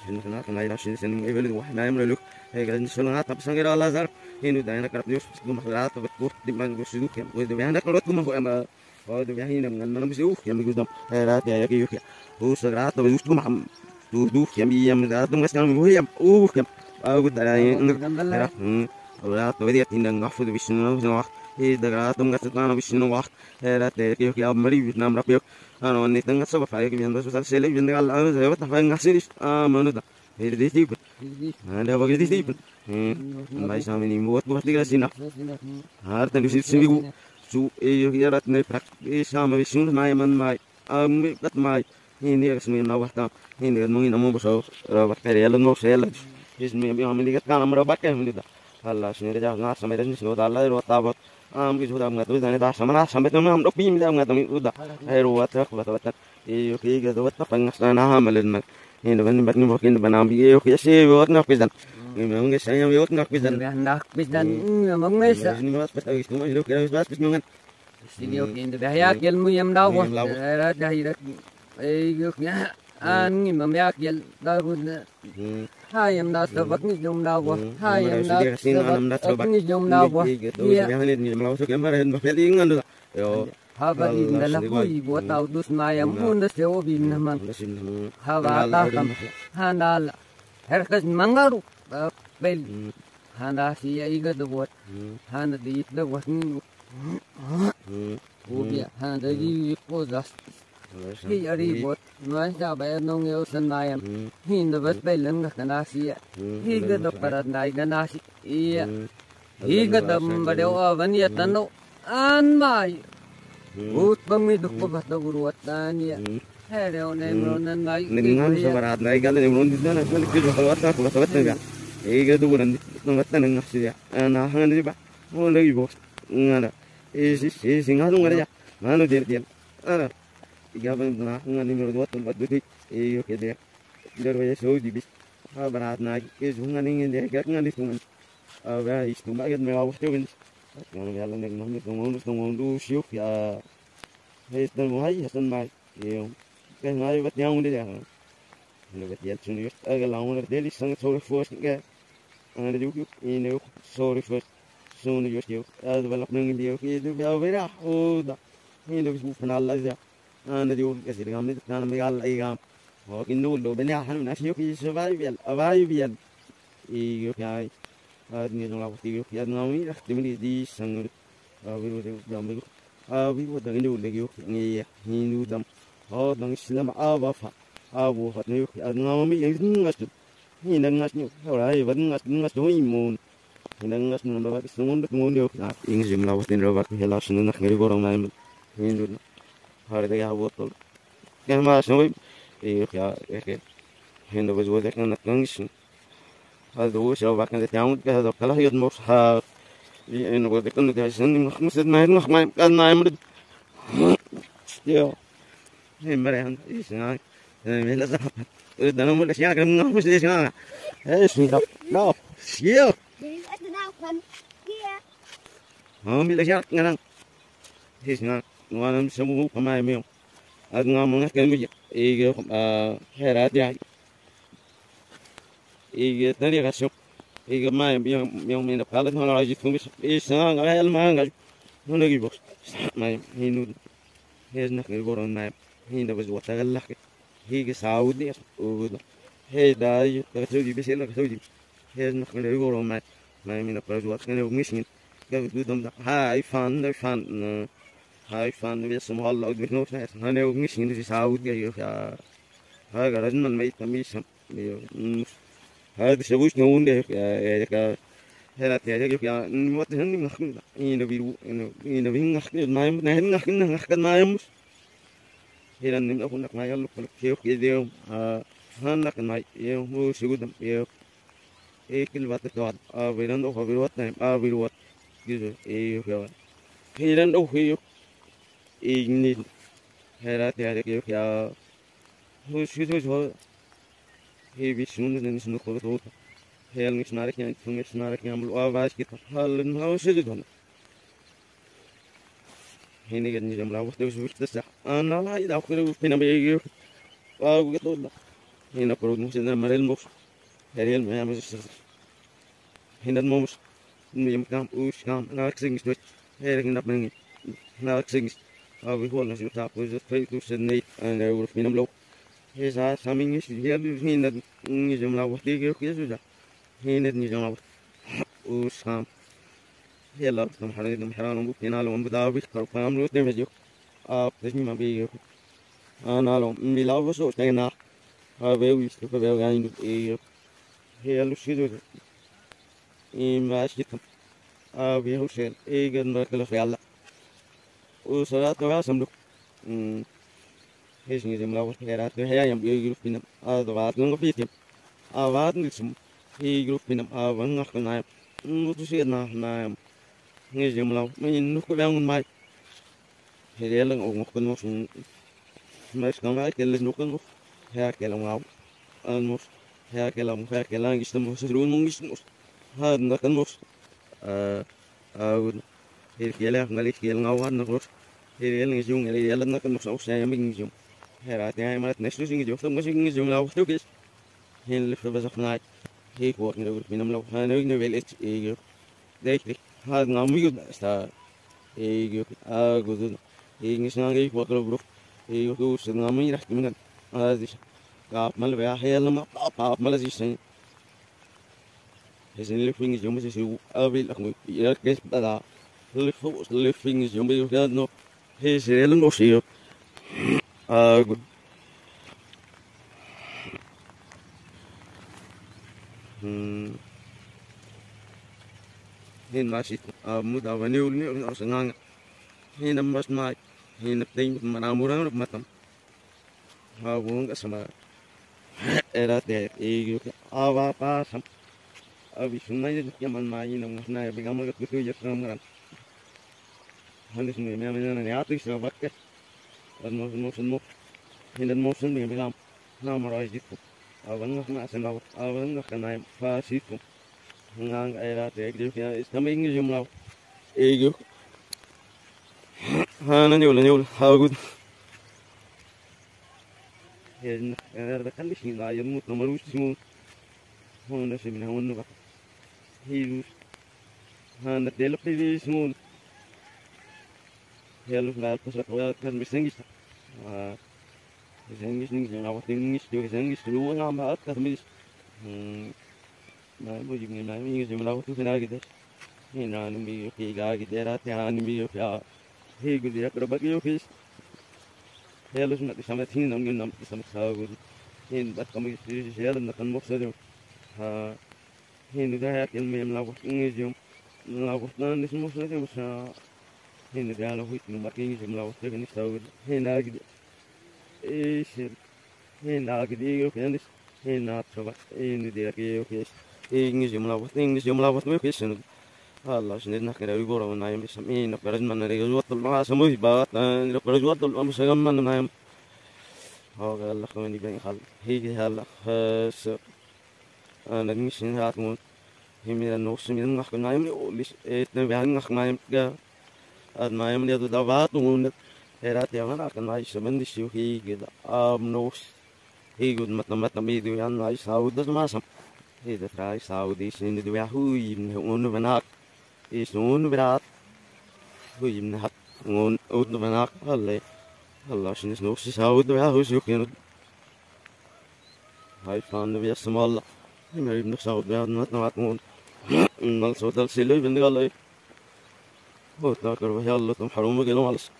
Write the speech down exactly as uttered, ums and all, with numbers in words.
Sino kana kana ila sino sino e vele wa na em lulu. E gran sino nga tap sangera la zar. Inu dana karap dios kuma rata bet kut di man gus du kem. Ui de bana karot kuma ho em. O de bana nam ngan nam si uh kem gus dam. E rata ya ki yuk ya. Us rata gus kuma ham. Tu du kem yam rata mas kan hu yam. Uh kem. Agu dana en. Era. Hmm. Rata vedi atinda ngafu de bisino wa. E de rata mas kan bisino wa. E rata ya ki yuk ya mari Vietnam rap yuk. Ano ni tanga sa ba fa ki bian ba sa sele bian ga la sa ba ta fa ngasi. Ah, manu da. Hiri di sipun. Ada bagi di sipun. Hmm. Bai sama ni buat buat di sini. Har tan di sini bigu. Su e yo ya rat ne prak. E sama bi sun mai man mai. Am kat mai. Ini kat sini na wata. Ini kat mungkin amu boso. Rabat kare lo no sel. Is mi mi amini kat kana rabat kare mi da. Allah sini da na sama da sini da Allah ro ta bot. Am ki sudah mengatur sana da sama sama tu am dok pim da mengatur mi udah. Hai ro wata wata wata. Iyo ki ga do wata pangas na ha malen mal. Ini ban bat ni bokin ban am iyo ki se wot na pisan. Ni mang ke saya wot na pisan. Dah dah pisan. Mang mesa. Ini wat peta wis tu ma hidup kira wis bat pis ngan. Sini yo ki inda ya kel mu yam da wa. Era da hira. Ei yo ki. An ni mam ya kel da ru na. Hayam da sabak ni jom da wa. Hayam da sabak ni jom da wa. Iya. Yo. Haba di na la hui bota udus mayam hunda se o bin na man. Haba ta kam. Handa la. Herkas mangaru. Bel. Handa si ya iga da bot. Handa di da bot ni. Ubia handa di ko das. Hi ari bot. Nuan sa ba nong yo san mayam. Hinda bas bel lang ka nasi ya. Higa da parat dai ka nasi. Iya. Higa da mbade o avan ya tano. An mai. Ut bang mi duk ko bas da guru atan ya. Here o nem ro nan mai. Dengan sa barat dai ka nem ro di na na ki ko wat ko wat na. Higa du ran na wat na nasi ya. Na hangan di ba. Mo lagi bos. Ngada. Isi isi ngadu ngada ya. Manu dia dia. Ada. Iga ban na hangan ni ro wat na bat du di. Iyo ke dia. Dar waya so di bis. Ha barat na ke zungan ni ngen dia gat ngan di sungan. Aga is tu maget me wa tu bin. Ngan ya lan dek nong nong nong nong du siuk ya. Hei tan wai ya tan mai. Iyo. Ke ngai bat nyang di ya. Ina batial sunu yuk, aga launa deli sang sorry first ke. Ana diuk yuk, ina yuk, sorry first. Sunu yuk yuk, ada balak nang diuk, idu bia bera, oda. Ina bisu panala ja. Ana diuk kasi dengan mi, dengan mi ala igam. Ho kindu lo benya hanu nasi yuk, isu bai bial, abai bial. Iyu kai. Adni dong lawa tiyu, ya dong ami, ah, dimini di sang. Abiru de dam biru. Abiru dang indu lagi yuk, ngi ya, hindu dam. Oh, dang Islam abafa. Abu fat yuk, ya dong ami, ya dong ngas tu. Ni dang ngas ni, ora, ya dong ngas, ngas tu imun. Ni dang ngas ni, bawa ke semua, semua yuk. Ah, ing jim lawa tin rawa, ya lawa sunu nak ngeri borong nai. Hindu. Hari de ya botol. Kan mas no. Yuk ya, ya ke. Hindu bas botol kan nak ngas. Hadu, siya bakan de tiang, ke hadu kala yad mos ha. Ina bode kan de sin, mas de nai, mas mai, kan nai mud. Yo. Ni mare han, is na. Ni la sa. Dana mud siya kan, mas de siya. Eh, siya. No. Siya. Ha, mi la siya kan. Is na. Nuanam samu kamai mi. Ad ngam ngas kan mi. Ige, ah, herat ya. Ige tadi kasuk. Ige mai, yang, yang mina palat mana lagi tumis. Isa ngai el manga. Mana lagi bos. Mai, hinu. Hes nak ni boron mai. Hinda bas wata galak. Hige saudi. Ugudo. He dai, ka saudi, bisi la ka saudi. Hes nak ni boron mai. Mai mina palat wata kan ngis ngin. Ka dudam da. Hai fan, da fan. Hai fan, da bisi mo Allah, ugudo. Hane ngis ngin si saudi. Ha, garas man mai tamisam. Yo, mm. Ha, bisa bus ngunde, ya, ya, ya, ka, hera te, ya, ya, mm, wat, han, ngak, ina biru, ina, ina, bin, ngak, na, na, ngak, na, ngak, na, mus. Hera, nim, aku, nak, mayal, luk, luk, yo, ke, de, ah, han, nak, na, yo, mu, sigudam, yo. E, kil, wat, to, ah, biran, do, biru, wat, na, ah, biru, wat. Gitu, e, yo, ya. Hera, do, yo. E, ni, hera, te, ya, yo, ya. Hu, si, si, so. He, bi, sunu, ni, sunu, ko, to. He, al, ni, sunu, re, ki, sunu, ni, sunu, re, ki, amul, wa, wa, ki, to. Hal, ni, ha, si, si, to. He, ni, ni, jam, la, wa, to, su, ta, sa. Ana, la, ida, ko, ru, pina, be, yu. Wa, gu, to, la. Hina produce na marel mos. Herel me amus. Hina mos. Mi kam us kam na sings to. Herel na mangi. Na sings. Awi hol na sita pues fei tu sen nei and I will finam lo. His are coming is here. Hina ngi jom la wati ke ke suja. Hina ngi jom la. Us kam. Hela kam hare dum hera lo bu pina lo bu da bi kar pam lo te me jo. Ap te ma bi yo. Ana lo mi la wo so te na. Ha be wi stu be ga indu e yo. Helu sidu. I ma sitam. A be hu sel e gan ba kala fe alla. Usara to ya samdu. His ngi jim la wo hera to he ya yam e grup pinam. A do wat ngi fitim. A wat ngi sum. He grup pinam a wan ngak na. Ngu tu si na na yam. Ngi jim la mi nu ko bang mai. He ya lang o ngok no sum. Mas kama ke les nu ko. He ya ke la ngau. An mo. He ya ke la mo he ya ke la ngi sum mo su ngi sum. Ha na kan mo. A a. He ya la ngali ke la ngau na ko. He ya ngi jum he ya la na kan mo sa sa ya mi ngi jum. He ra te ai ma na su ngi jum. Sa mo ngi jum la to ke. Hin lifta bazak ngai. Hi kuak ngi dur pinam lau. Ha ngi ngi vel et e yo. Dek dek. Ha ngam yu sta. E yo. A gudu. E ngi sanga ngi kuak lau bro. E yo tu se ngam yu rak mingan. A dis. Kap mal ve a hel ma pa pa mal dis sen. Hesin lifting is yom se su. A vil ak ngi. Ya kes bada. Lifu lifting is yom be no. He sirel ngo siyo. A gu. Hmm. Hin masit. A muda wani ulni ulni sanganga. Hin mas mai. Hin teng manamura matam. Ha wong ka sama. Era te e yu ke awa pa sam. Abi sunna ye ke man ma yi na mo na ya biga mo ke tu ye sam ran. Hande sunna me me na ya tu sa bakke. An mo mo sun mo. Hin mo sun me biga. Na mo rai jit. Awan na na sen ba. Awan na ka na pa si tu. Ngang era te e yu ke is coming jum lao. E yu. Ha na nyul nyul ha good. Hin Era da kalli sin la yamut na marush simun. Hon da simin hon ba. Hirus. Han da tela pili simun. Helus la pasra kwa kan bisengis. Ah, bisengis ning sin awa tingis tu bisengis tu wa ngam hat kan bis. Hmm. Na bu jibni na mi jibni la tu sina gides. Hina ni mi ki ga gidera te han mi yo ya. Hi gudira kra bagi yo kis. Helus na kisama thin nam nam kisama sa gud. Hin bat kami si helus na kan mok sa jo. Ha. Hin da ya kin mi la wat ngi jo. La wat na ni mo sa jo sa. Hin da la huit ni mat ngi jo la wat ni sa gud. Hin da gid. Isin. Hin da gid yo kin. Hin na traba. Hin di ki yo kis. Ngi jo la wat ngi jo la wat ni kis. Allah, sini nak kira ibu orang naim bisa mi nak beres mana dia jual tul masa mau ibarat, nak beres jual tul masa kan mana naim. Oh, Allah kami di bang hal. Hi hi hal. Se. Ana ngi sin hat mun. Hi mi no sin ngak naim ni olis. Et ne bang ngak naim ga. At naim dia tu dawa tu mun. Era te mana kan naim semen di siu hi gida. Am nos. Hi gud mat mat mi du yan naim saud das masam. Hi da trai saud di sin di ya hui ne un benak. Is un berat. Hui ne hat un un benak. Alle. Allah, sin is no si saud ya hui su kin. Hai fan de ya smalla. Hi me ibn saud ya mat mat un. Mal so dal silu bin galle. Ho ta kar ya Allah tum harum ke no alas.